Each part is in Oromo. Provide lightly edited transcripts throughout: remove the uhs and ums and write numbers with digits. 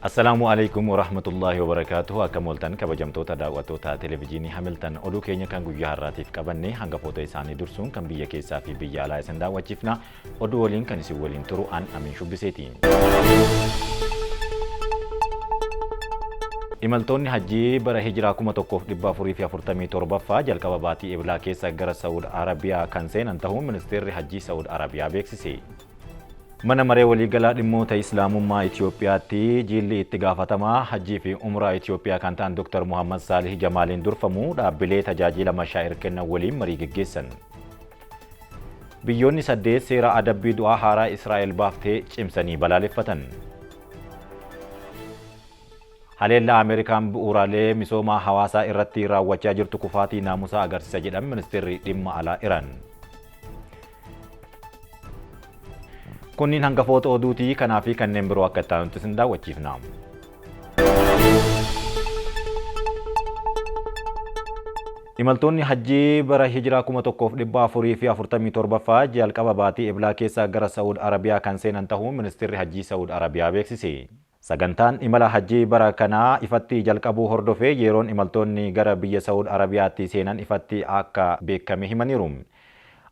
Assalaamu alaikum warahmatullaahi wabarakaatuhu. Akkam ooltan kabajamtoota daawwattoota televijiinii Hamiltan? Oduu keenya kan guyyaa har'aatiif qabanne hangafoota isaanii dursuun kan biyya keessaa fi biyya alaa isin daawwachiifna. Oduu waliin kan isin waliin turu an Amiin Shubbiseeti. Imaltoonni hajjii bara hijiraa 1447ffaa jalqaba baatii Eblaa keessa gara Sa'ud Arabiyaa kan seenan ta'uu ministeerri hajjii Sa'ud Arabiyaa beeksise. Mana Maree Waliigalaa Dhimmoota Islaamummaa Itiyoophiyaatti jiilli itti gaafatamaa Hajjii fi Umraa Itiyoophiyaa kan ta'an Dr. Muhammad Saalih Jamaaliin durfamu dhaabbilee tajaajila mashaa'ir kennan waliin marii geggeessan. Biyyoonni 8 seera adabbii du'aa haaraa Israa'el baaftee cimsanii balaaleffatan. Haleellaa Ameerikaan bu'uuraalee misoomaa hawaasaa irratti raawwachaa jirtu kufaatii naamusaa agarsiisa jedhan ministeerri dhimma alaa Iraan. Kunniin hangafoota oduutii kanaa fi kanneen biroo akka itti aanutti isin daawwachiifna. Imaltoonni Hajjii bara Hijiraa 1447ffaa jalqaba baatii Eblaa keessa gara Sa'ud Arabiyaa kan seenan tahuu Ministeerri Hajjii Sa'ud Arabiyaa beeksise. Sagantaan imala Hajjii bara kanaa ifatti jalqabuu hordofee yeroon imaltoonni gara biyya Sa'ud Arabiyaatti seenan ifatti akka beekame himaniiru.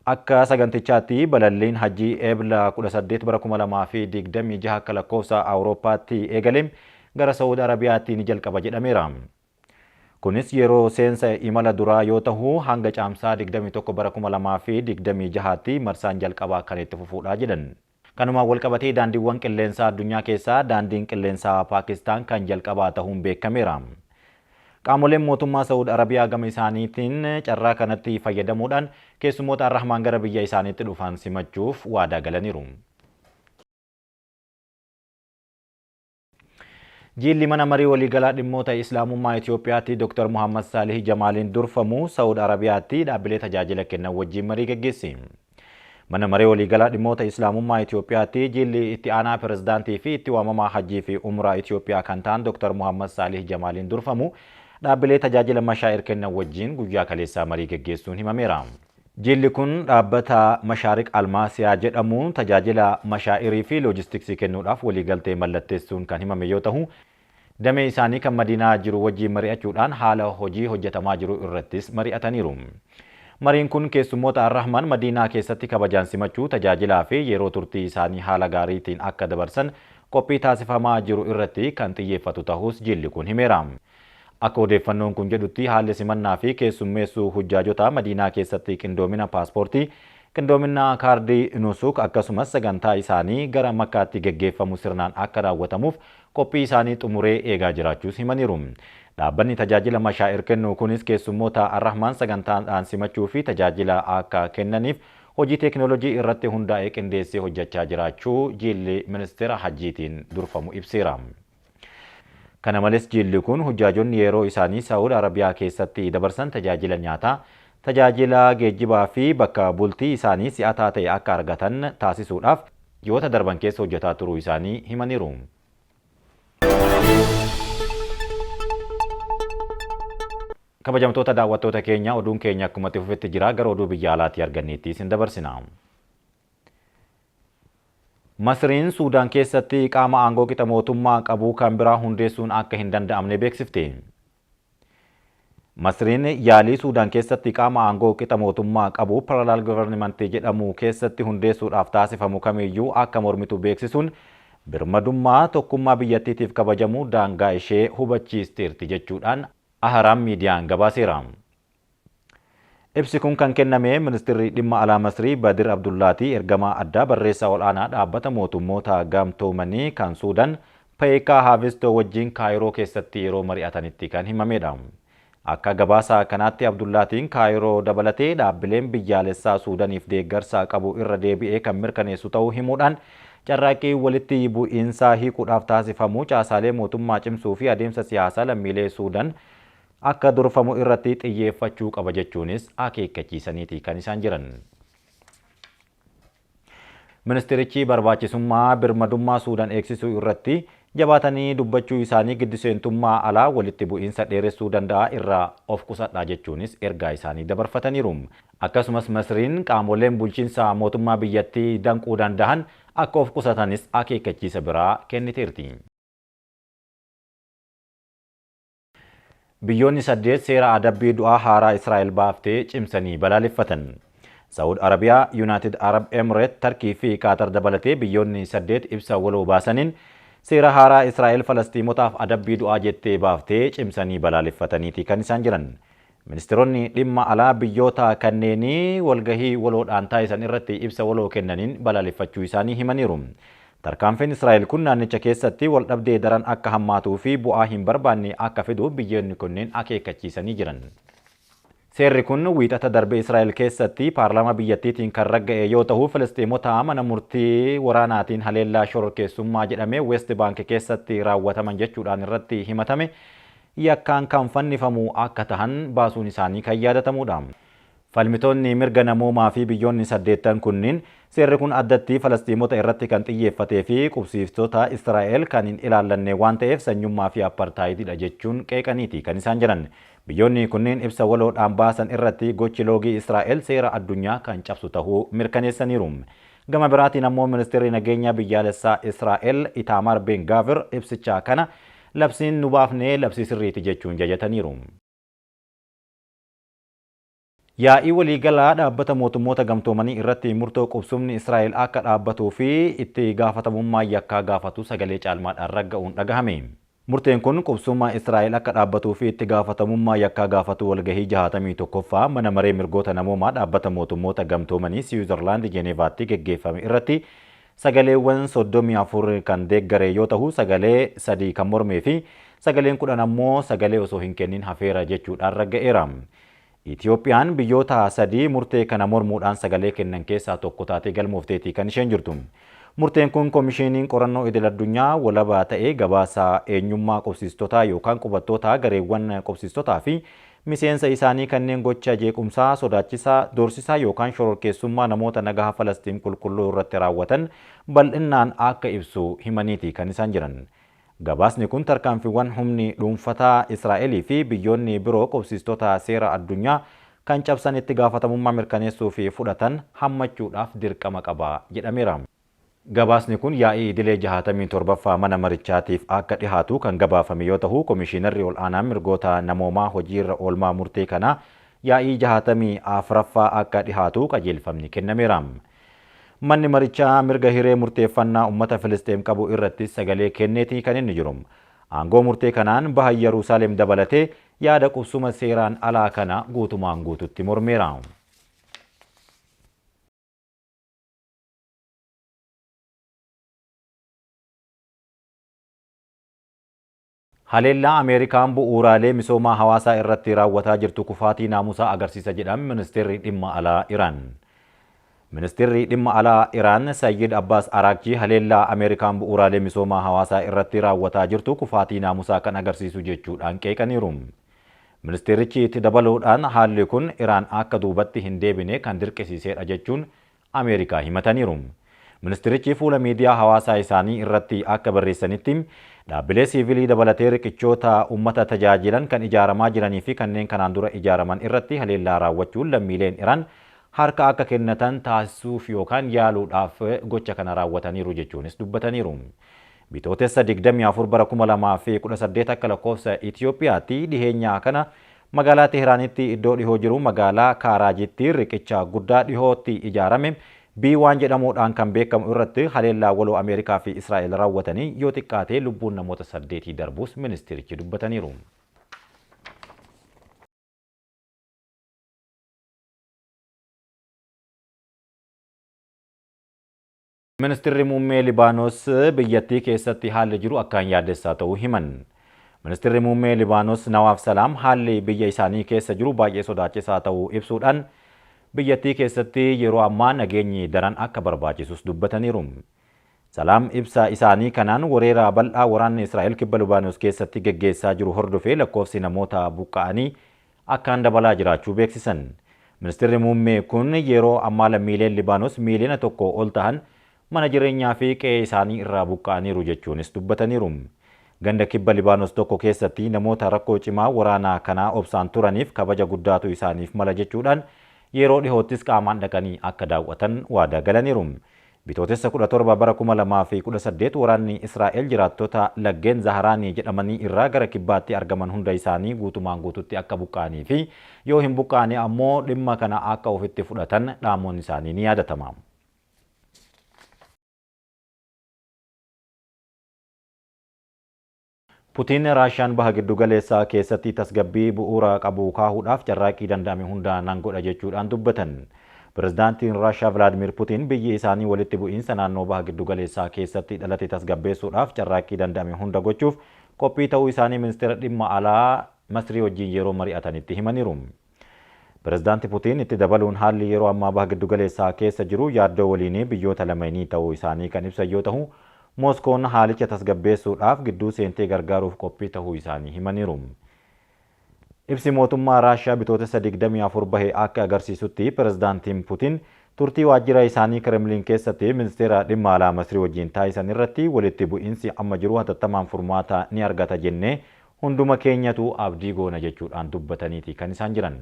Akka sagantichaatti balalliin Hajjii Ebla 18 bara 2026 akka lakkoofsa Awurooppaatti eegale gara Sa'ud Arabiyaatti ni jalqaba jedhameera. Kunis yeroo seensa imala duraa yoo tahu hanga Caamsaa 21 bara 2026tti marsaan jalqabaa kan itti fufuudha jedhan. Kanumaan walqabatee daandiiwwan qilleensaa addunyaa keessaa daandiin qilleensaa Paakistaan kan jalqabaa tahuun beekameera. Qaamoleen mootummaa Sa'ud Arabiyaa gama isaaniitiin carraa kanatti fayyadamuudhaan keessummoota Arrahmaan gara biyya isaaniitti dhufan simachuuf waadaa galaniiru. Jiilli Mana Marii Waliigalaa Dhimmoota Islaamummaa Itiyoophiyaatti Dr. Muhammad Saalih Jamaaliin durfamu Sa'ud Arabiyaatti dhaabbilee tajaajila kennan wajjin marii gaggeesse. Mana Maree Waliigalaa Dhimmoota Islaamummaa Itiyoophiyaatti jiilli itti aanaa pirezidaantii fi itti waamamaa Hajjii fi Umraa Itiyoophiyaa kan ta'an Dr. Muhammad Saalih Jamaaliin durfamu dhaabbilee tajaajila mashaa'ir kennan wajjin guyyaa kaleessaa marii gaggeessuun himameera. Jiilli kun dhaabbata Mashaarik Almaasiyaa jedhamu tajaajila mashaa'irii fi loojistiksii kennuudhaaf waliigaltee mallatteessuun kan himame yoo tahu, damee isaanii kan Madiinaa jiru wajjiin mari'achuudhaan haala hojii hojjetamaa jiru irrattis mari'ataniiru. Mariin kun keessummoota Ar-Rahmaan Madiinaa keessatti kabajaan simachuu, tajaajilaa fi yeroo turtii isaanii haala gaariitiin akka dabarsan qophii taasifamaa jiru irratti kan xiyyeeffatu tahuus jiilli kun himeera. Akka odeeffannoon kun jedhutti haalli simannaa fi keessummeessuu hujjaajotaa Madiinaa keessatti qindoomina paaspoortii, qindoominna kaardii Nusuk akkasumas sagantaa isaanii gara Makkaatti geggeeffamu sirnaan akka raawwatamuuf qophii isaanii xumuree eegaa jiraachuus himaniiru. Dhaabbanni tajaajila Mashaa'ir kennu kunis keessummoota Ar-Rahmaan sagantaadhaan simachuu fi tajaajila akka kennaniif hojii teeknoolojii irratti hundaa'e qindeessee hojjachaa jiraachuu jiilli Ministeera Hajjiitiin durfamu ibseera. Kana malees jiilli kun hujjaajonni yeroo isaanii Sa'ud Arabiyaa keessatti dabarsan tajaajila nyaataa, tajaajila geejjibaa fi bakka bultii isaanii si'ataa ta'e akka argatan taasisuudhaaf ji'oota darban keessa hojjetaa turuu isaanii himaniiru. Kabajamtoota daawwattoota keenya, oduun keenya akkuma itti fufetti jira. Gara oduu biyya alaatii arganneetti isin dabarsina. Masriin Suudaan keessatti qaama aangoo qixa mootummaa qabu kan biraa hundeessuun akka hin danda'amne beeksifte. Masriin yaalii Suudaan keessatti qaama aangoo qixa mootummaa qabu Parallel Government jedhamu keessatti hundeessuudhaaf taasifamu kamiyyuu akka mormitu beeksisuun birmadummaa tokkummaa biyyattiitiif kabajamuu daangaa ishee hubachiisteerti jechuudhaan Ahraam Miidiyaan gabaaseera. Ibsi kun kan kenname Ministirri Dhimma Alaa Masrii Badir Abdullaatii ergamaa addaa barreessaa ol'aanaa Dhaabbata Mootummoota Gamtoomanii kan Suudan Peekaa Haavistoo wajjin Kaayiroo keessatti yeroo mari'atanitti kan himameedha. Akka gabaasa kanaatti Abdullaatiin Kaayiroo dabalatee dhaabbileen biyyaalessaa Suudaniif deeggarsa qabu irra deebi'ee kan mirkaneessu ta'uu himuudhaan carraaqqii walitti bu'iinsaa hiikuudhaaf taasifamu caasaalee mootummaa cimsuu fi adeemsa siyaasaa lammiilee Suudan akka durfamu irratti xiyyeeffachuu qaba jechuunis akeekkachiisaniiti kan isaan jiran. Ministirichi barbaachisummaa birmadummaa Suudan eegsisuu irratti jabaatanii dubbachuu isaanii gidduseentummaa alaa walitti bu'iinsa dheeressuu danda'a irraa of qusadhaa jechuunis ergaa isaanii dabarfataniiru. Akkasumas Masriin qaamoleen bulchiinsa mootummaa biyyattii danquu dandahan akka of qusatanis akeekkachiisa biraa kenniteerti. Biyyoonni 8 seera adabbii du'aa haaraa Israa'el baaftee cimsanii balaaleffatan. Saawud Arabiyaa, Yuunaayitid Arab Emireet, Tarkii fi Qaatar dabalatee biyyoonni 8 ibsa waloo baasaniin seera haaraa Israa'el Falastiimotaaf adabbii du'aa jettee baaftee cimsanii balaaleffataniiti kan isaan jiran. Ministeeronni dhimma alaa biyyoota kanneenii walgahii waloodhaan taasisan irratti ibsa waloo kennaniin balaaleffachuu isaanii himaniiru. Tarkaanfiin Israa'el kun naannicha keessatti waldhabdee daran akka hammaatuu fi bu'aa hin barbaanne akka fidu biyyoonni kunneen akeekkachiisanii jiran. Seerri kun wiixata darbe Israa'el keessatti paarlaamaa biyyattiitiin kan ragga'e yoo ta'u, Filisxeemota mana murtii waraanaatiin haleellaa shororkeessummaa jedhamee West Bank keessatti raawwataman jechuudhaan irratti himatame yakkaan kan fannifamu akka tahan baasuun isaanii kan yaadatamudha. Falmitoonni mirga namoomaa fi biyyoonni 8 kunniin seerri kun addatti Falastiimota irratti kan xiyyeeffatee fi qubsiiftota Israa'el kan hin ilaallanne waan ta'eef sanyummaa fi apartaayidiidha jechuun qeeqaniiti kan isaan jiran. Biyyoonni kunneen ibsa waloodhaan baasan irratti gochi loogii Israa'el seera addunyaa kan cabsu ta'uu mirkaneessaniiru. Gama biraatiin ammoo ministeerri nageenyaa biyyaalessaa Israa'el Itaamar Ben Gaavir ibsicha kana labsiin nu baafnee labsii sirriiti jechuun jajataniiru. Yaa'ii waliigalaa dhaabbata mootummoota gamtoomanii irratti murtoo qubsumni Israa'el akka dhaabbatuu fi itti gaafatamummaa yakkaa gaafatu sagalee caalmaadhaan ragga'uun dhagahame. Murteen kun qubsuma Israa'el akka dhaabbatuu fi itti gaafatamummaa yakkaa gaafatu walgahii 61ffaa mana maree mirgoota namoomaa dhaabbata mootummoota gamtoomanii Siwiizerlaand Jeneevaatti geggeeffame irratti sagaleewwan 34 kan deeggare yoo ta'u, sagalee 3 kan mormee fi sagaleen 10 ammoo sagalee osoo hin kennin hafeera jechuudhaan ragga'eera. Itiyoophiyaan biyyoota 3 murtee kana mormuudhaan sagalee kennan keessaa tokko taatee galmoofteetii kan isheen jirtu. Murteen kun koomishiniin qorannoo idil addunyaa walabaa ta'ee gabaasa eenyummaa qubsiistotaa yookaan qubattootaa gareewwan qubsiistotaa fi miseensa isaanii kanneen gocha jeequmsaa, sodaachisaa, doorsisaa yookaan shororkeessummaa namoota nagaha Falastiin qulqulluu irratti raawwatan bal'innaan akka ibsu himaniiti kan isaan jiran. Gabaasni kun tarkaanfiiwwan humni dhuunfataa Israa'elii fi biyyoonni biroo qubsiistota seera addunyaa kan cabsan itti gaafatamummaa mirkaneessuu fi fudhatan hammachuudhaaf dirqama qaba jedhameera. Gabaasni kun yaa'ii idilee 67ffaa mana marichaatiif akka dhihaatu kan gabaafame yoo ta'u, komishiinarri ol'aanaan mirgoota namoomaa hojiirra oolmaa murtee kanaa yaa'ii 64ffaa akka dhihaatu qajeelfamni kennameera. Manni marichaa mirga hiree murteeffannaa uummata Filisxeem qabu irratti sagalee kenneetii kan inni jiru. Aangoo murtee kanaan baha Yerusaalem dabalatee yaada qubsuma seeraan alaa kana guutumaan guututti mormeera. Haleellaa Ameerikaan bu'uuraalee misoomaa hawaasaa irratti raawwataa jirtu kufaatii naamusaa agarsiisa jedhan ministeerri dhimma alaa Iraan. Ministeerri dhimma alaa Iraan Sayyid Abbaas Araakchii haleellaa Ameerikaan bu'uuraalee misoomaa hawaasaa irratti raawwataa jirtu kufaatii naamusaa kan agarsiisu jechuudhaan qeeqaniiru. Ministeerichi itti dabaluudhaan haalli kun Iraan akka duubatti hin deebine kan dirqisiisedha jechuun Ameerikaa himataniiru. Ministeerichi fuula miidiyaa hawaasaa isaanii irratti akka barreessanitti dhaabbilee siivilii dabalatee riqichoota uummata tajaajilan kan ijaaramaa jiranii fi kanneen kanaan dura ijaaraman irratti haleellaa raawwachuun lammiileen Iraan harka akka kennatan taasisuuf yookaan yaaluudhaaf gocha kana raawwataniiru jechuunis dubbataniiru. Bitootessa 24 bara 2018 akka lakkoofsa Itiyoophiyaatti dhiheenyaa kana magaalaa Teehraanitti iddoo dhihoo jiru magaalaa Kaaraajitti riqicha guddaa dhihootti ijaarame B1 jedhamuudhaan kan beekamu irratti haleellaa waloo Ameerikaa fi Israa'el raawwatanii yoo xiqqaate lubbuun namoota 8 darbuus ministeerichi dubbataniiru. Ministeerri muummee Libaanos biyyattii keessatti haalli jiru akkaan yaaddessaa ta'uu himan. Ministeerri muummee Libaanos Nawaaf Salaam haalli biyya isaanii keessa jiru baay'ee sodaachisaa ta'uu ibsuudhaan biyyattii keessatti yeroo ammaa nageenyi daran akka barbaachisus dubbataniiru. Salaam ibsa isaanii kanaan weerara bal'aa waraanni Israa'el kibba Libaanos keessatti geggeessaa jiru hordofee lakkoofsi namoota buqqa'anii akkaan dabalaa jiraachuu beeksisan. Ministeerri muummee kun yeroo ammaa lammiileen Libaanos miiliyoona 1 ol ta'an mana jireenyaa fi qe'ee isaanii irraa buqqa'aniiru jechuunis dubbataniiru. Ganda kibba Libaanos tokko keessatti namoota rakkoo cimaa waraanaa kanaa obsaan turaniif kabaja guddaatu isaaniif mala jechuudhaan yeroo dhihoottis qaamaan dhaqanii akka daawwatan waadaa galaniiru. Bitootessa 17 bara 2018 waraanni Israa'el jiraattota laggeen Zaharaanii jedhamanii irraa gara kibbaatti argaman hunda isaanii guutumaan guututti akka buqqa'anii fi yoo hin buqqaane ammoo dhimma kana akka ofitti fudhatan dhaamuun isaanii ni yaadatama. Putiin Raashiyaan baha giddu galeessaa keessatti tasgabbii bu'uura qabu kaahuudhaaf carraaqqii danda'ame hunda nan godha jechuudhaan dubbatan. Pirezidaantiin Raashiyaa Vilaadimir Putiin biyyi isaanii walitti bu'iinsa naannoo baha giddu galeessaa keessatti dhalate tasgabbeessuudhaaf carraaqqii danda'ame hunda gochuuf qophii ta'uu isaanii ministeera dhimma alaa Masrii wajjin yeroo mari'atanitti himaniiru. Pirezidaanti Putiin itti dabaluun haalli yeroo ammaa baha giddu galeessaa keessa jiru yaaddoo waliinii biyyoota lameenii ta'uu isaanii kan ibsan yoo ta'u, Mooskoon haalicha tasgabbeessuudhaaf gidduu seentee gargaaruuf qophii ta'uu isaanii himaniiru. Ibsi mootummaa Raashiyaa Bitootessa 24 bahe akka agarsiisutti pirezidaantiin Putiin turtii waajjira isaanii Kremlin keessatti ministeera dhimma alaa Masrii wajjin taasisan irratti walitti bu'iinsi amma jiru hatattamaan furmaata ni argata jennee hunduma keenyatu abdii goona jechuudhaan dubbataniiti kan isaan jiran.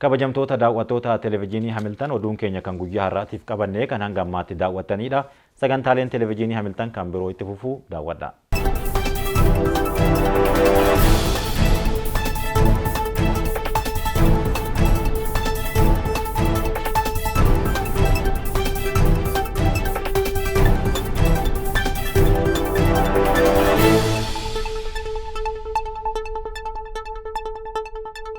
Kabajamtoota daawwattoota televezyiinii Hamiltan, oduun keenya kan guyyaa har'aatiif qabannee kan hanga ammaatti daawwattanidha. Sagantaaleen televezyiinii Hamiltan kan biroo itti fufuu daawwadha.